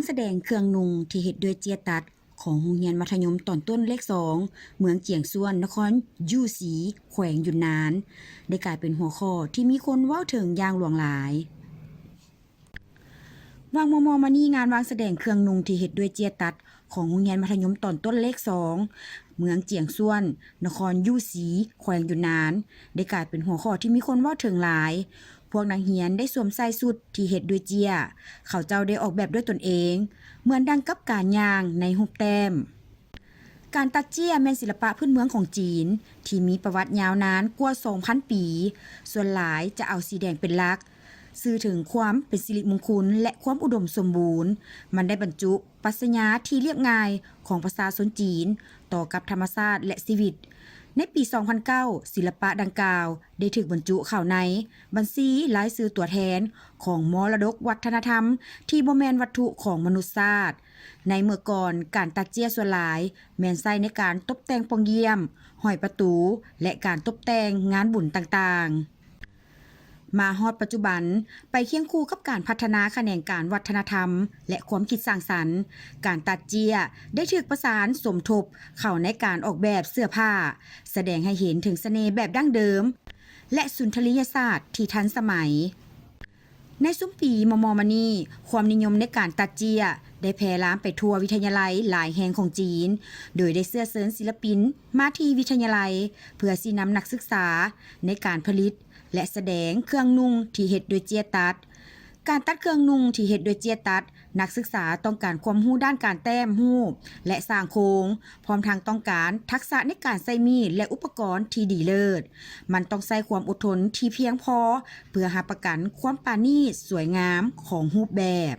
ສະແດງເຄື່ອງນຸ່ງທີ່ເຮັດດ້ວຍເຈ້ຍຕັດ ຂອງໂຮງຮຽນມັດທະຍົມຕອນຕົ້ນເລກສອງ ເມືອງຈຽງຊວນ ນະຄອນຢູ່ສີ ແຂວງຢຸນນານ ໄດ້ກາຍເປັນຫົວຂໍ້ທີ່ມີຄົນເວົ້າເຖິງຢ່າງຫຼວງຫຼາຍ. ວ່າງມໍ່ໆມານີ້ ງານວາງສະແດງເຄື່ອງນຸ່ງທີ່ເຮັດດ້ວຍເຈ້ຍຕັດ ຂອງໂຮງຮຽນມັດທະຍົມຕອນຕົ້ນເລກສອງ ເມືອງຈຽງຊວນ ນະຄອນຢູ່ສີ ແຂວງຢຸນນານ ໄດ້ກາຍເປັນຫົວຂໍ້ທີ່ມີຄົນເວົ້າເຖິງຫຼາຍ. ພວກນັກຮຽນໄດ້ສວມໃສ່ຊຸດທີ່ເຮັດດ້ວຍເຈ້ຍ, ເຂົາເຈົ້າໄດ້ອອກແບບດ້ວຍຕົນເອງ, ເໝືອນດັ່ງກັບການຍ່າງໃນຮູບແຕ້ມ. ການຕັດເຈ້ຍແມ່ນສິລະປະພື້ນເມືອງຂອງຈີນ ທີ່ມີປະຫວັດຍາວນານກວ່າສອງພັນປີ. ສ່ວນຫຼາຍຈະເອົາສີແດງເປັນຫຼັກ, ສື່ເຖິງຄວາມເປັນສິລິມຸງຄຸນ ແລະ ຄວາມອຸດົມສົມບູນ. ມັນໄດ້ບັນຈຸປັດຊະຍາທີ່ລຽບງ່າຍຂອງປະຊາຊົນຈີນຕໍ່ກັບທຳມະຊາດ ແລະ ຊີວິດ. ໃນປີສອງພັນເກົ້າ ສິລະປະດັ່ງກ່າວໄດ້ຖືກບັນຈຸເຂົ້າໃນບັນຊີລາຍຊື່ຕົວແທນຂອງມໍລະດົກວັດທະນະທຳທີ່ບໍ່ແມ່ນວັດຖຸຂອງມະນຸດຊາດ. ໃນເມື່ອກ່ອນ, ການຕັດເຈ້ຍສ່ວນຫຼາຍແມ່ນໃຊ້ໃນການຕົບແຕ່ງປ່ອງຢ້ຽມ, ຫ້ອຍປະຕູ ແລະ ການຕົບແຕ່ງງານບຸນຕ່າງໆ. ມາຮອດປັດຈຸບັນ, ໄປຄຽງຄູ່ກັບການພັດທະນາຂະແໜງການວັດທະນະທຳ ແລະ ຄວາມຄິດສ້າງສັນ, ການຕັດເຈ້ຍໄດ້ຖືກປະສານສົມທົບເຂົ້າໃນການອອກແບບເສື້ອຜ້າ, ສະແດງໃຫ້ເຫັນເຖິງສະເໜ່ແບບດັ້ງເດີມ ແລະ ສຸນທະລີຍະສາດທີ່ທັນສະໄໝ. ໃນຊຸມປີມໍ່ໆມານີ້, ຄວາມນິຍົມໃນການຕັດເຈ້ຍໄດ້ແຜ່ລາມໄປທົ່ວວິທະຍາໄລຫຼາຍແຫ່ງຂອງຈີນ, ໂດຍໄດ້ເຊື້ອເຊີນສິລະປິນມາທີ່ວິທະຍາໄລ ເພື່ອຊີ້ນຳນັກສຶກສາໃນການຜະລິດ ແລະ ສະແດງເຄື່ອງນຸ່ງທີ່ເຮັດດ້ວຍເຈ້ຍຕັດ. ການຕັດເຄື່ອງນຸ່ງທີ່ເຮັດດ້ວຍເຈ້ຍຕັດ, ນັກສຶກສາຕ້ອງການຄວາມຮູ້ດ້ານການແຕ້ມຮູບ ແລະ ສ້າງໂຄງ, ພ້ອມທັງຕ້ອງການທັກສະໃນການໃຊ້ມີດ ແລະ ອຸປະກອນທີ່ດີເລີດ. ມັນຕ້ອງໃຊ້ຄວາມອົດທົນທີ່ພຽງພໍ ເພື່ອຮັບປະກັນຄວາມປານີດສວຍງາມຂອງຮູບແບບ.